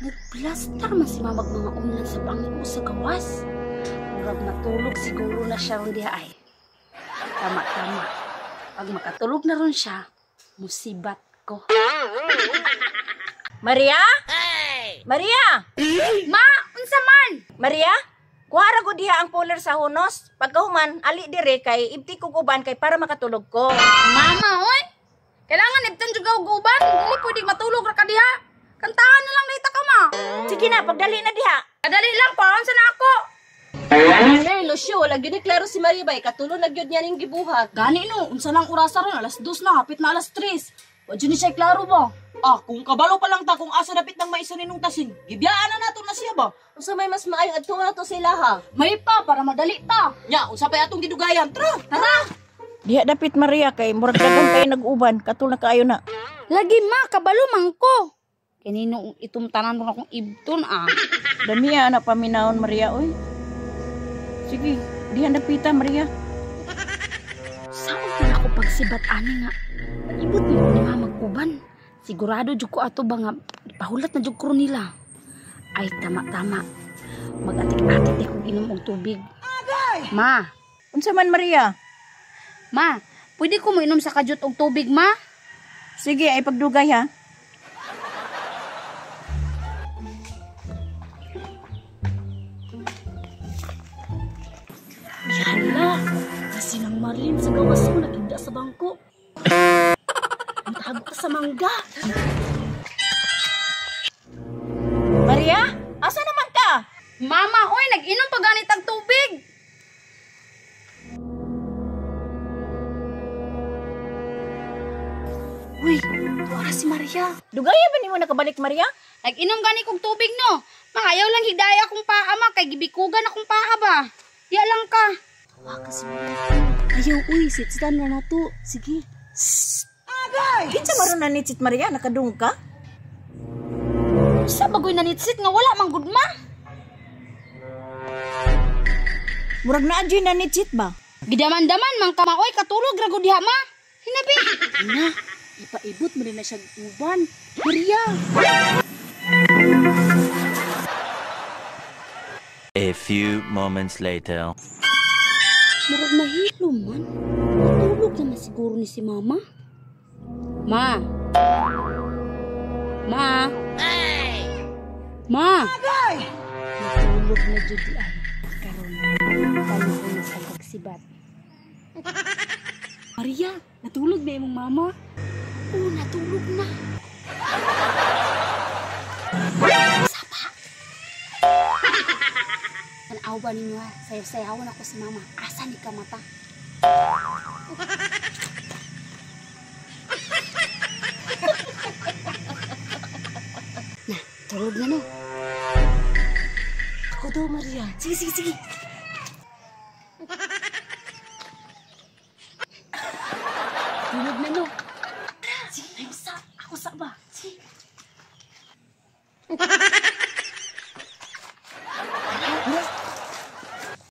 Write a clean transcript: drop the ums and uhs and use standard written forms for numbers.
Nagplastar man si mamag mga unan sa bangko sa gawas. Murag matulog siguro na siya ron diha ay. Tama-tama. Pag makatulog na ron siya, musibat ko. Maria? Maria! Ma, unsa man? Maria? Kuha ra gud diha ang puller sa hunos. Pagkahuman, ali dire kay ibti kog uban kay para makatulog ko. Mama, oy! Kailangan ibtan jud og uban, dili pwede matulog ra ka diha. Kantahan na lang dita ka, ma. Sige na, pagdali na diha. Kadali lang, paon sa na ako. Hey, Lucio, wala gyud ni klaro si Maria bay, katulo na gyud niya ning gibuhat. Gani no, unsa lang orasa ron, alas 2 na, hapit na alas 3. Wa jud ni siya klaro ba? Ah, kung kabalo pa lang ta kung asa dapit ng maiso ninong tasin, gibiyaan na nato na siya ba? Unsa may mas maayo adto na to sila ha? May pa para madali ta. Nya, unsa pay atong gidugayan? Tara! Tara. Diha dapit Maria kay murag daghan kay nag-uban, katul na kaayo na. Lagi ma, kabalo man ko. Kanino itum tanan ron akong ibton ah. Damiya na paminawon Maria oy. Sige, diha dapita Maria. Saon man ako pagsibat ani nga. Ibot mo ni mama uban. Sigurado jud ko ato ba nga pahulat na jud ko ron nila. Ay tama-tama. Mag-atik-atik di kog inom og tubig. Ma, Unsa man Maria? ma, pwede ko mo inom sa kajut og tubig, ma? Sige, ay pagdugay ha. Yala, kasi nang Marlene sa gawas mo naghinda sa bangko. Ang tago ka sa mangga. Maria, asa naman ka? Mama, oy, nag-inom pa ganit ang tubig. Uy, tuara si Maria. Dugaya ba nimo nakabalik Maria? Nag-inom gani kog tubig no. Maayaw lang higdaya akong paa ma kay gibikugan akong paa ba. Diya lang ka. Wa ka si Maria. Ayaw uy, sit na nato. Sige. Kinsa maron na nitsit Maria nakadung ka? Sa bagoy nanitsit nga wala man gud ma. Murag naa jud na nitsit ba? Gidaman-daman man ka ma oy katulog ra gud diha ma. Hinabi. Na, ipaibot mo na siya uban. Maria. A few moments later. Murag nahilo man. Natulog naman siguro ni si mama. Ma. Ma. Ma. Natulog na jud di ay. Karon panahon na sa pagsibat. Maria, natulog na imong mama. Oo, natulog na. Sapa. Tanaw ba ninyo ha? Sayaw-sayawan ako si mama. Asa ni ka mata? Na, tulog na no. Ako daw, Maria. Sige, sige, sige.